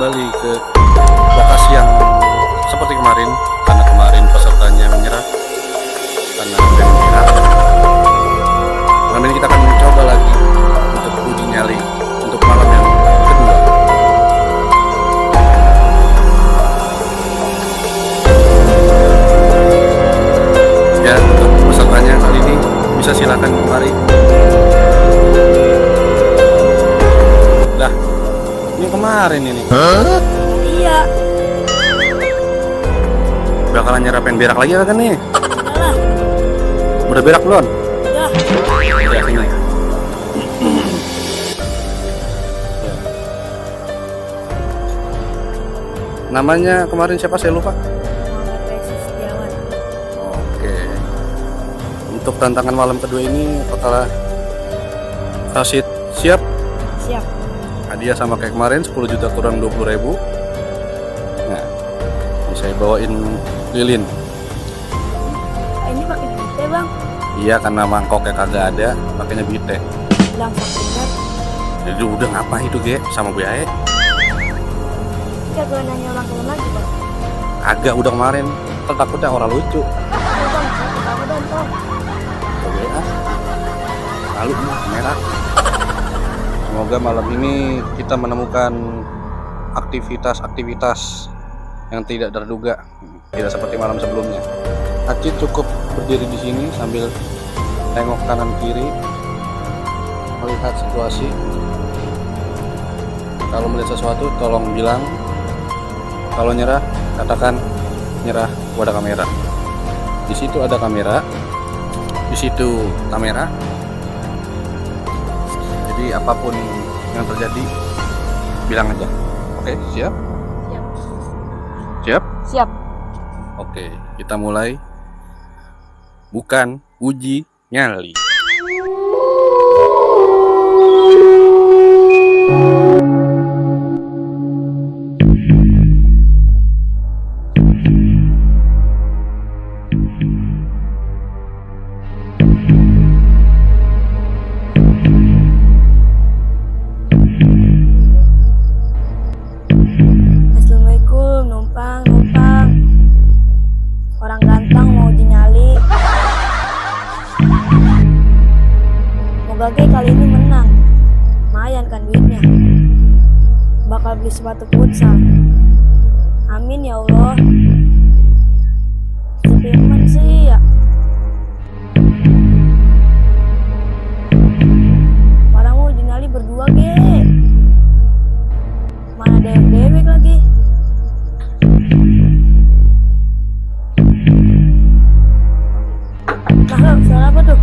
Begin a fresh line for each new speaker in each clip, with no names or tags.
Kembali ke lokasi yang seperti kemarin, karena kemarin pesertanya menyerah karena menyerah. Malam ini kita akan mencoba lagi untuk uji nyali untuk malam yang kedua. Ya, untuk pesertanya kali ini bisa silakan kemari. Dah, ini kemarin ini.
Iya.
Bakalan nyerapin berak lagi kan nih?
Udah.
Udah berak belum?
Udah.
Ya, sini. Namanya kemarin siapa, saya lupa.
Muhammad Reza Setiawan.
Oke. Untuk tantangan malam kedua ini, apakah Rashid siap?
Siap.
Hadiah sama kayak kemarin, 10 juta kurang 20.000. Nah, ini saya bawain lilin.
Ini pakai bite bang.
Iya, karena mangkoknya kagak ada, pakainya bite.
Bilang sakitnya.
Jadi udah ngapain itu ge sama biaya?
Kita gue nanya ulang tahun lagi bang.
Agak udah kemarin, kan takutnya orang lucu.
Ayo bang, kamu dong toh.
Oke, lalu merah. Semoga malam ini kita menemukan aktivitas-aktivitas yang tidak terduga, tidak seperti malam sebelumnya. Acit cukup berdiri di sini sambil tengok kanan kiri, melihat situasi. Kalau melihat sesuatu, tolong bilang. Kalau nyerah, katakan nyerah. Ada kamera. Di situ ada kamera. Di situ kamera. Jadi apapun yang terjadi, bilang aja. Oke, siap?
Siap.
Siap?
Siap.
Oke, kita mulai. Bukan uji nyali.
Assalamualaikum, numpang. Orang ganteng mau uji nyali. Moga kali ini menang. Lumayan kan duitnya. Bakal beli sepatu futsal. Amin ya Allah. Sepiman sih ya. Orang mau uji nyali berdua ge. Mana dewek lagi. Nah, suara apa tuh?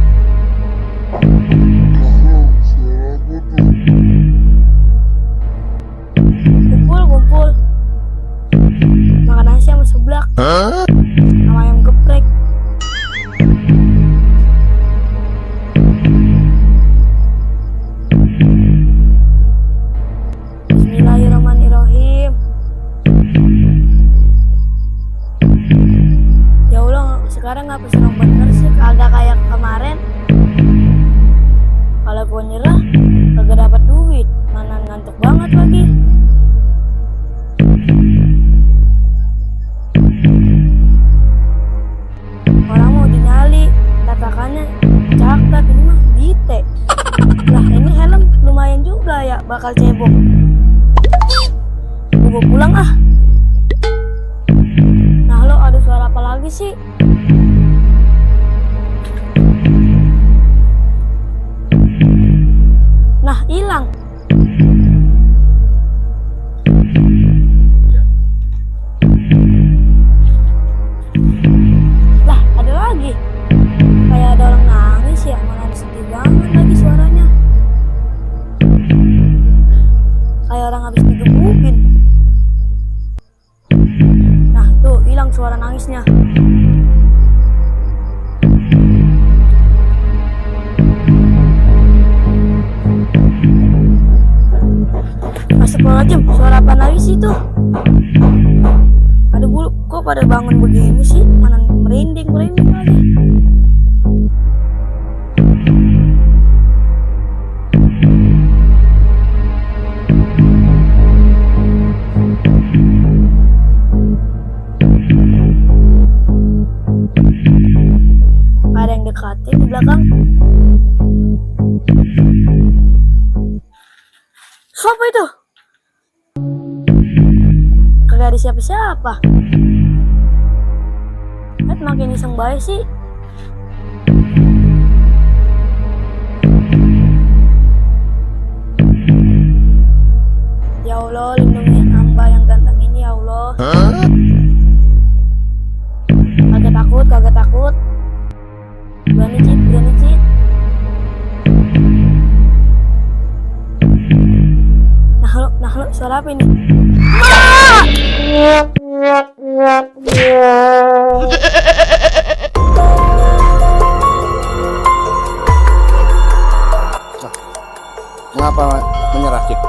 Kumpul. Makan nasi sama seblak. Sama ayam geprek. Bismillahirrahmanirrahim. Ya Allah, sekarang ngapa senang bener sih, kagak kayak kemarin. Kalau gue nyerah, kagak dapat duit, mana ngantuk banget lagi. Orang mau dinyali, katakannya cakep, ini mah bite. Lah ini helm lumayan juga ya, bakal cebok. Gue gua pulang ah. Nah lo ada suara apa lagi sih? Nah hilang. Lah ada lagi. Kayak ada orang nangis ya, mana sedih banget lagi suaranya. Kayak orang habis digebukin. Nah tuh hilang suara nangisnya. Astagfirullahaladzim, suara apa lagi sih tuh? Ada bulu, kok pada bangun begini sih? Mana merinding lagi. Ada yang dekatin di belakang. Siapa itu? Kagak ada siapa-siapa. Makin iseng baik sih. Ya Allah, lindungi hamba yang ganteng ini ya Allah. Kagak takut. Berani Cid. Nah lo, suara apa ini?
Mengapa menyerah, Cid?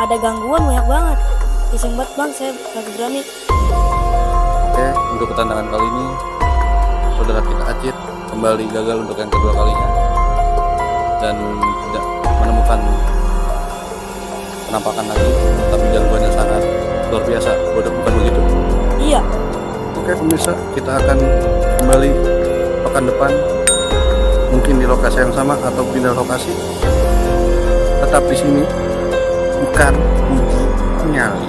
Ada gangguan banyak banget. Iseng banget bang, saya lagi berani.
Oke, untuk pertandingan kali ini saudara kita Acit kembali gagal untuk yang kedua kalinya dan tidak menemukan penampakan lagi, tapi gangguannya sangat luar biasa. Bukan begitu?
Iya.
Oke pemirsa, kita akan kembali pekan depan, mungkin di lokasi yang sama atau pindah lokasi. Tetap di sini, bukan uji nyali.